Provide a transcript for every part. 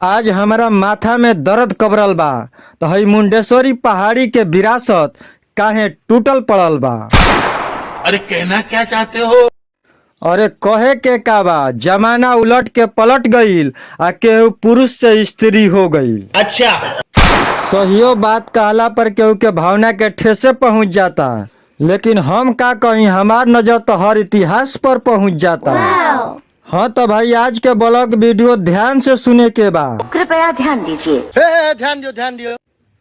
आज हमारा माथा में दर्द कबरल बा त हई मुंडेश्वरी पहाड़ी के विरासत काहे टूटल पड़ल बा। अरे कहना क्या चाहते हो? अरे कहे के का बा, जमाना उलट के पलट गईल आ केहू पुरुष से स्त्री हो गईल। अच्छा, सहियो बात कहला पर केहू के भावना के ठेसे पहुंच जाता, लेकिन हम का कहीं, हमार नजर तो हर इतिहास पर पहुंच जाता। हाँ तो भाई, आज के ब्लॉग वीडियो ध्यान से सुने के बा। कृपया ध्यान दीजिए। ध्यान दियो, ध्यान दियो।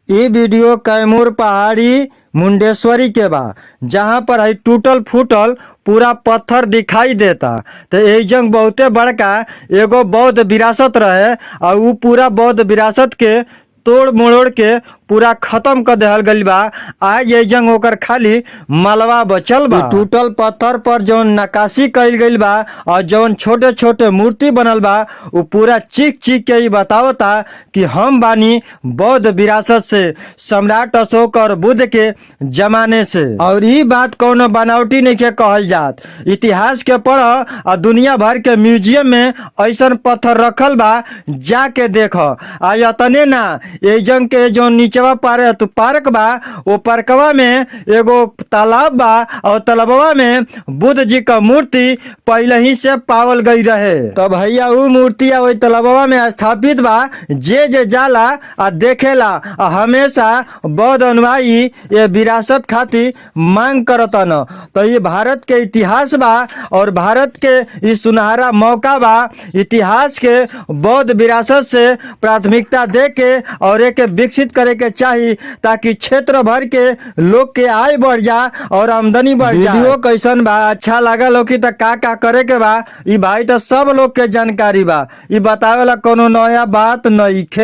ये वीडियो कैमूर पहाड़ी मुंडेश्वरी के बा, जहाँ पर है टूटल फूटल पूरा पत्थर दिखाई देता। तो एजंग बहुते बड़का एगो बौद्ध विरासत रहे और उ पूरा बौद्ध विरासत के तोड़ मोड़ोड़ के पूरा खत्म कर देहल गइल बा। आज एजंग ओकर खाली मलबा बचल बा। टूटल पत्थर पर जौन नक्काशी कइल गइल बा और जौन छोटे छोटे मूर्ति बनल बा, उ पूरा चीख चीख के ही बतावता कि हम बानी बौद्ध विरासत से, सम्राट अशोक और बुद्ध के जमाने से। और ई बात कोनो बनावटी नहीं के कहल जात। इतिहास के पढ़ आ दुनिया भर के म्यूजियम में ऐसन पत्थर रखल बा, जाके देख। आ यतने ना, एजंग के जो नीचवा पार तो पार्क बा, वो पार्कवा में एगो तालाब बा और तालाबवा में बुद्ध जी का मूर्ति पहले ही से पावल गई रहे। तो भैया, उ मूर्ति वही तालाबवा में स्थापित बा। जे जे जाला आ देखेला आ हमेशा बौद्ध अनुयायी ये विरासत खातिर मांग करतन। तो ये भारत के इतिहास बा और भारत के ई सुनहरा मौका बा इतिहास के बौद्ध विरासत से प्राथमिकता दे के और एक विकसित करे के चाही, ताकि क्षेत्र भर के लोग के आय बढ़ जा और आमदनी बढ़ जा। वीडियो कैसन बा, अच्छा लागल हो कि त का का करे के बा, ई भाई तो सब लोग के जानकारी बा। ई बतावे ला कोनो नया बात नइखे।